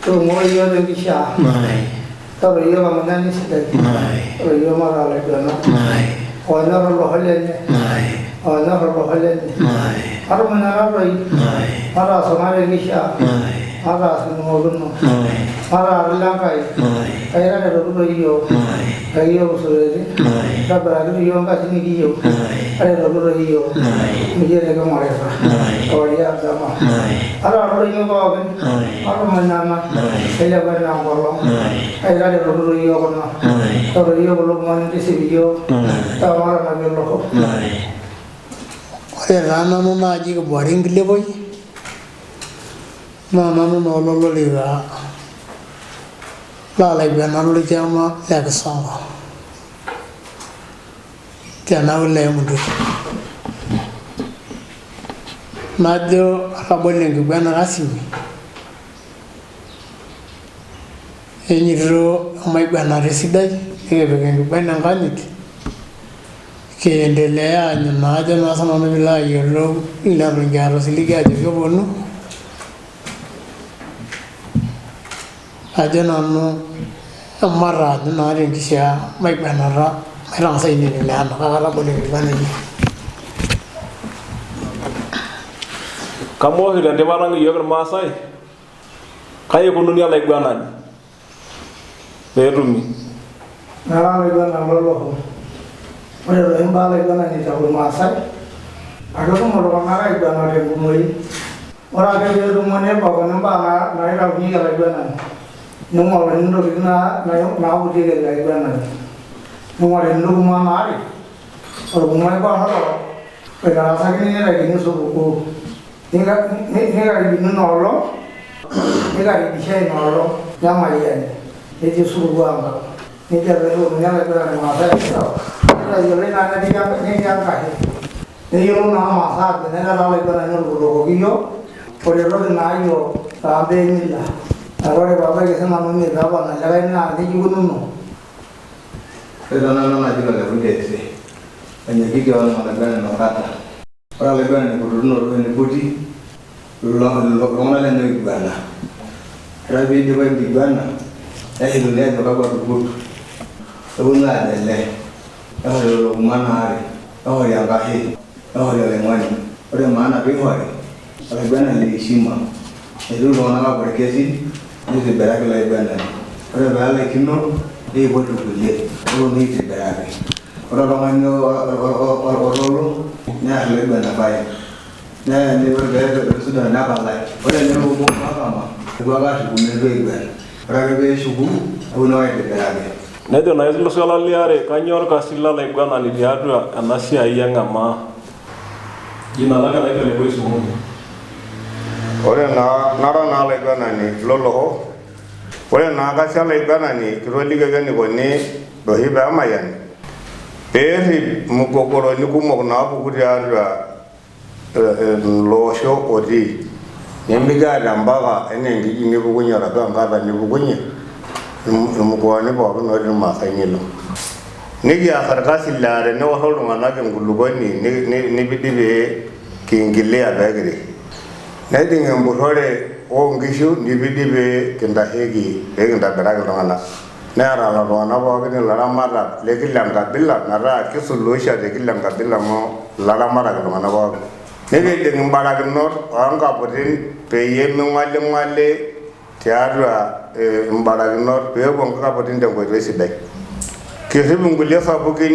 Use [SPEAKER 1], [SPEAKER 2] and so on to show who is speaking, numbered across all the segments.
[SPEAKER 1] Tutumo iyiook tenkishaa. Taara iyiook olmanyani sidai. Ore iyiook mataa ilaiguanak. Oonyor olosho lenye. Oonyor olosho lenye. Matumunyak toi. Mataas kuna tenkishaa. Mataas kining'okino. Mataa ile Nkai. Nkai taretoki toi iyiook. Ntaki iyiook isureti. Ntobiraki toi iyiook inkasin nikiyieu. Taretoki toi iyiook. Amu iyie liking'orita. Kewarie o dama. Mataa ildoinyio pookin. Matumunyak. Meilepu enaa enkolong. Nkai taretoki toi iyiook kuna. Taara iyiook kulo kumok nintisip iyiook. Taa matanapie olosho.
[SPEAKER 2] Ore taa nanu naaji kiboita enkilepoi naa nanu naa ololorika laa laiguanak lorkiama le Kisongo tena wilaya e Munduk. Najo atabolo enkiguana rasmi Enyito emaiguana tesidai nikipik enkiguana enkanyit kiendelea aanyu naa ajo naa sinanu piilo ayiolou leton kiata osiligi ajo keponu ajo nanu emataanyu naa tenkishaa maiguanata maitang'asa ainining kake atabolo enkiguana enye.
[SPEAKER 3] Kamaa oshi tentipata ang iyiook irmaasai Kai eikununi olaiguanani pee etumi?
[SPEAKER 1] Nara olaiguanani lolosho. Ore toi imbaa olaiguanani te Ilmaasai, akekumok iltung'anak aiguana tenkumoi. Ore ake pee etumo neibakuni imbaa naitaunyeki olaiguanani, ning'oruni intokitin naaputieki ele aiguanani. Ning'oruni ilkuman aare, orkuma oibor orok, oitarasakini neitakini supukuu. Neikaribini ina olong, neikaribishai ina olong nemayiani netii supukuu enkang. Nejia taa eikununi olaiguanani Maasai tenkop, netayioloi naa netii enkashe. Neyiolou naa Maasai aajo nena taa olaiguanani otupurokoki iyiook, oretoki naa iyiook too mbaa e mila. Metaa ore paabaiki sii nanu ine pee epona likae naa nejia eikununo.
[SPEAKER 4] Ore taa nanu naji Ole Kundetie, mwenyekiti oo olaiguanani Okata. Ore olaiguanani empotunoto eniputi iltung'anak lenye oiguana. Ore pee eidipa enkiguana neshiluni ajo kakwa dupot eponu aajo ele, nehori lelo kuman aare, nehori enkashe, nehori oloing'oni. Ore maana pee eihori, olaiguanani le heshima. Etii iltung'anak aapuo ilkesin neitibiraki ilo aiguanani. Ore pee elaikino neipot ilkulie neponu aitibiraki. Ore oltung'ani otolo near ilaiguanak fine. Neya ore pee esuda nepalai. Ore enepuo mahakama nepuo ake ashuku meetu aiguan. Ore ake pee eshuku neponu ake aitibiraki.
[SPEAKER 3] Nejo naa ilo swala liare, kainyoo olkasi lolaiguanani tiatua ena siai eng'amaa? Jina lake naitwa Lekoi Sumuni.
[SPEAKER 5] Ore naa nara naa olaiguanani lolosho, ore naa kasi olaiguanani kitolikioki enikoni oshi pee emayiani pee errip mgogoroni kumok naapuku tiatua ilo osho otii. Nemikiata mpaka enaa enkiji nipukunye arashu enkata nipukunye irmukoani pookin otii irmaasai nilo. Nikias orkasi laa teneorro iltung'anak enkulukuoni nipidi pee kiingilia pee kirish. Nejing empurrore oo nkishu nipidi pee kintasheki pee kintobiraki iltung'anak. Neeta lelo tung'anak pookin ilaramatak le kila enkabila metaa kisuluhisha te kila enkabila amu ilaramatak iltung'anak pookin. Nikijing imbarakinot oo nkaputin peyie ming'oling'oli tiatua imbarakinot pee epuo nkaputin tenkoitoi sidai. Kirrip inkulie sapukin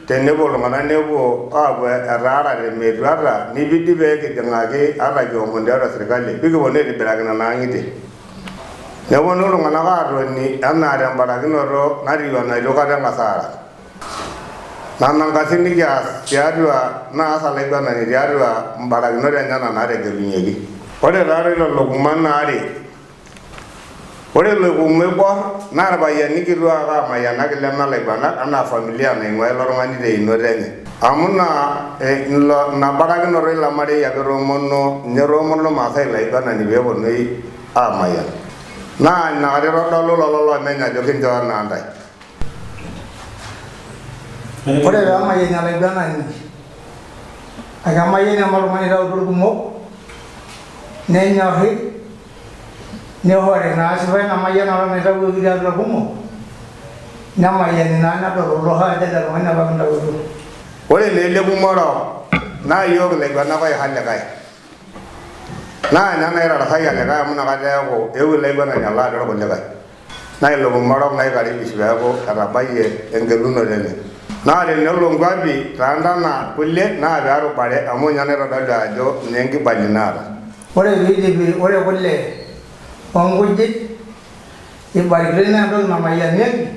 [SPEAKER 5] tenepuo iltung'anak nepuo aapuo etaarate metuata nipidi pee kijing'aki ata kiomon tiatua sirkali pikiponu aitibiraki nena ang'itie. Neponu iltung'anak aatoni enaa tembarakinoto natiu enaa eitu aikata eng'as aara. Nena nkasin nikias tiatua naas olaiguanani tiatua mbarakinot enyena naategelunyeki. Ore taatoi lelo kuman aare, ore ilo kumo oibor naa irpayiani kituak aamayianak leme laiguanak anaa familia naing'ua ilo tung'ani teinoto enye. Amu ina barakinoto ilo marei apa etoomono, ninye etoomono irmaasai ilo aiguanani pee eponunui aamayian. Naa inakata eitodolu lelo loomeny ajo kinchooyo naa ntae.
[SPEAKER 1] Ore pee emayiani olaiguanani, akemayiani amu oltung'ani oitautuo irkumok, nenyorri. Nehore naa sipa ina mayianata naitawuoki tiatua kumok, nemayiani naa nedol olosho ajo ele tung'ani apa kintawuotuo.
[SPEAKER 5] Ore naa ele kumorok naa iyiook ilaiguanak oiha likae. Naa ninye naitarasaki olikae amu inakata eeku eewuo ilo aiguanani alo atua irkulikae. Naa ilo kumorok naa aikaribish peeku etabayie engelunoto enye. Naa tenelo nkuapi too ntana kulie naa peerubare amu ninye naitodolu ajo ninye enkibali naata.
[SPEAKER 1] Ore peidipi ore kule o nkujit ibarikitoi naa entoki namayianieki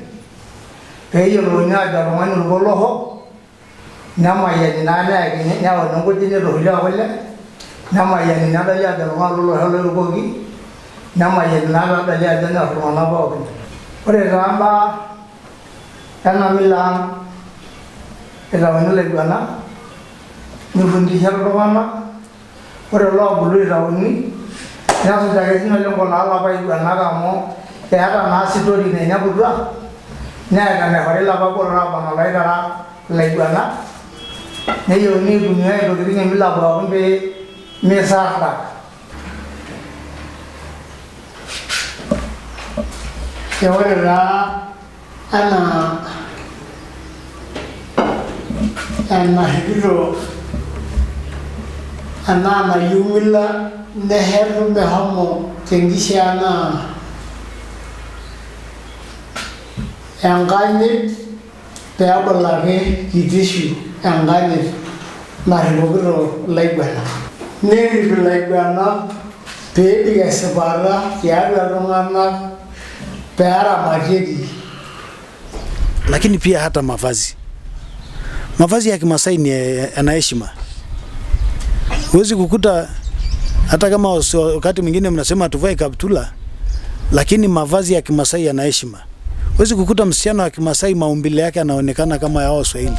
[SPEAKER 1] pee eyiolouni aajo oltung'ani oruko olosho nemayiani naa neyakini neyauni nkujit nitushuli o kule nemayiani nedoli aajo oltung'ani lolosho loirukoki nemayiani naa pedoli ajo enyorr iltung'anak pookin. Ore taa imbaa ena mila ang itauni ilaiguanak nifundisha iltung'anak ore loobulu itauni nesuj ake sinye oleng kulo lapa aiguanak amu eeta naa sitori naineputua neeta enaihori lapa botorok apa loitara ilaiguanak neyieuni aitumia intokitin emila pookin pee misarda.
[SPEAKER 2] Ore taa enaa enarripito enaa nayieu mila nehetu meshomo tenkishaa naa enkanyit peebulaki kitishu enkanyit narripokito ilaiguanak. Nerrip ilaiguanak peebik esipata tiatua iltung'anak peeramatieki.
[SPEAKER 6] Lakini pia hata mavazi. Mavazi ya Kimasai ni yana heshima. Huwezi kukuta hata kama wakati mwingine mnasema tuvae kaptula, lakini mavazi ya Kimasai yana heshima. Huwezi kukuta msichana wa Kimasai maumbile yake yanaonekana kama ya Waswahili,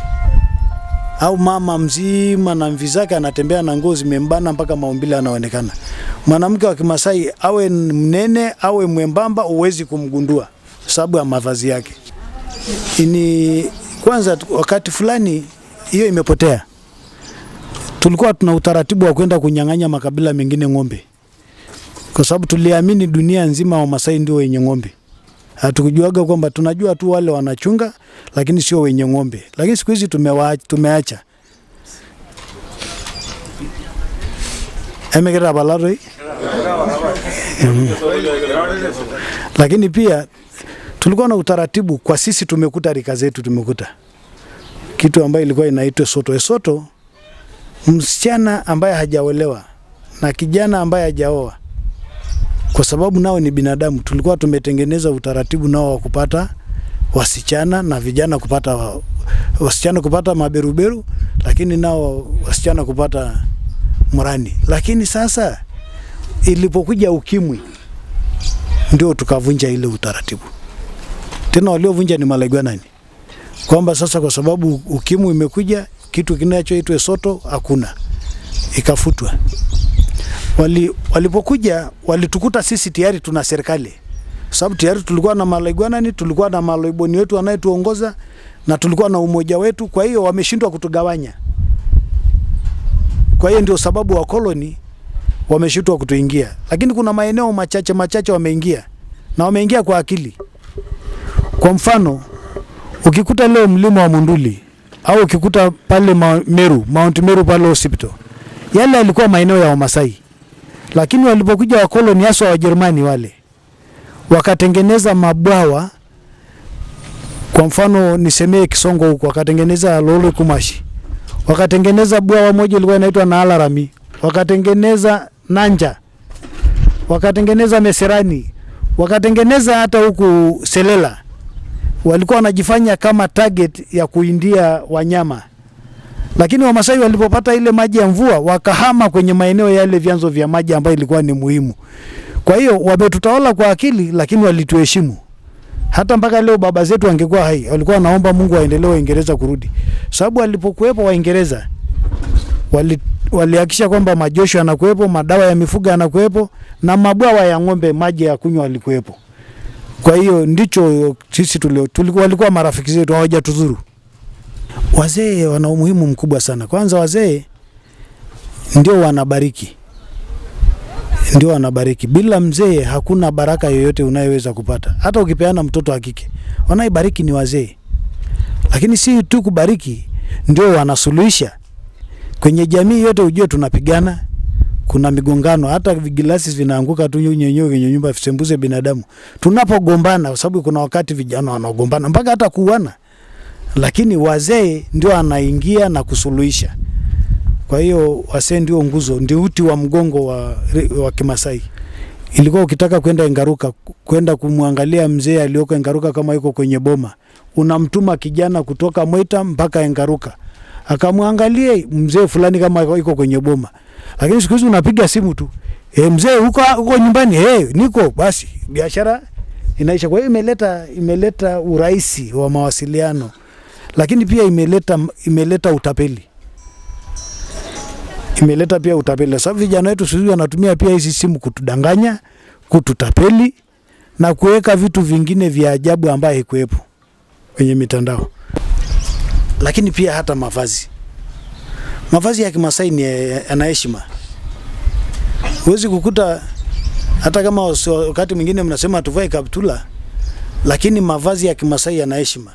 [SPEAKER 6] au mama mzima na mvi zake anatembea na nguo zimembana mpaka maumbile yanaonekana. Mwanamke wa Kimasai awe mnene awe mwembamba, huwezi kumgundua sababu ya mavazi yake. Ini kwanza, wakati fulani hiyo imepotea. Tulikuwa tuna utaratibu wa kwenda kunyang'anya makabila mengine ng'ombe, kwa sababu tuliamini dunia nzima Wamasai ndio wenye ng'ombe. Hatukujuaga kwamba tunajua tu wale wanachunga, lakini sio wenye ng'ombe. Lakini siku hizi tumeacha. Emekira balaroi. Lakini pia tulikuwa na utaratibu kwa sisi, tumekuta rika zetu, tumekuta kitu ambayo ilikuwa inaitwa soto. Esoto, msichana ambaye hajaolewa na kijana ambaye hajaoa, kwa sababu nao ni binadamu, tulikuwa tumetengeneza utaratibu nao wa kupata wasichana na vijana kupata wasichana kupata maberuberu, lakini nao wasichana kupata murani. Lakini sasa ilipokuja ukimwi ndio tukavunja ile utaratibu. Tena waliovunja ni malaigwanani, kwamba sasa kwa sababu ukimwi imekuja, kitu kinachoitwa soto hakuna, ikafutwa. Walipokuja walitukuta sisi tayari tuna serikali, sababu tayari tulikuwa na malaigwanani, tulikuwa na malaiboni wetu anayetuongoza na tulikuwa na umoja wetu. Kwa hiyo wameshindwa kutugawanya. Kwa hiyo ndio sababu wakoloni wameshindwa kutuingia, lakini kuna maeneo machache machache wameingia, na wameingia kwa akili. Kwa mfano, ukikuta leo mlima wa Munduli au ukikuta pale Meru, Mount Meru pale hospital, yale yalikuwa maeneo ya Wamasai. Lakini walipokuja wakoloni hasa Wajerumani wale, wakatengeneza mabwawa. Kwa mfano nisemee Kisongo huko, wakatengeneza Lolo Kumashi, wakatengeneza bwawa moja ilikuwa inaitwa Naalarami, wakatengeneza Nanja, wakatengeneza Meserani, wakatengeneza hata huku Selela. Walikuwa wanajifanya kama target ya kuindia wanyama. Lakini Wamasai walipopata ile maji ya mvua wakahama kwenye maeneo yale vyanzo vya maji ambayo ilikuwa ni muhimu. Kwa hiyo wametutawala kwa akili, lakini walituheshimu. Hata mpaka leo baba zetu wangekuwa hai, walikuwa wanaomba Mungu aendelee Waingereza kurudi. Sababu walipokuwepo Waingereza walihakikisha kwamba majosho yanakuwepo, madawa ya mifugo yanakuwepo na mabwawa ya ng'ombe maji ya kunywa yalikuwepo. Kwa hiyo ndicho sisi walikuwa marafiki zetu, hawajatudhuru. Wazee wana umuhimu mkubwa sana. Kwanza wazee ndio wanabariki. Ndio anabariki. Bila mzee hakuna baraka yoyote unayoweza kupata. Hata ukipeana mtoto wa kike, wanayebariki ni wazee. Lakini si tu kubariki, ndio wanasuluhisha. Kwenye jamii yote ujue tunapigana, kuna migongano, hata vigilasi vinaanguka tu nyenyewe kwenye nyumba visembuze binadamu. Tunapogombana, kwa sababu kuna wakati vijana wanagombana mpaka hata kuuana, lakini wazee ndio anaingia na kusuluhisha. Kwa hiyo wazee ndio nguzo, ndio uti wa mgongo wa Kimasai. Ilikuwa ukitaka kwenda Engaruka, kwenda kumwangalia mzee aliyoko Engaruka kama yuko kwenye boma, unamtuma kijana kutoka Mwita mpaka Engaruka akamwangalie mzee fulani kama yuko kwenye boma. Lakini siku hizi unapiga simu tu, mzee uko nyumbani? Niko. Basi biashara inaisha. Kwa hiyo imeleta urahisi wa mawasiliano, lakini pia imeleta utapeli. Imeleta pia utapeli. Sababu vijana wetu siku hizi wanatumia pia hizi simu kutudanganya, kututapeli na kuweka vitu vingine vya ajabu ambayo haikuwepo kwenye mitandao. Lakini pia hata mavazi. Mavazi ya Kimasai ni yana heshima. Huwezi kukuta hata kama wakati mwingine mnasema tuvae kaptula, lakini mavazi ya Kimasai yana heshima.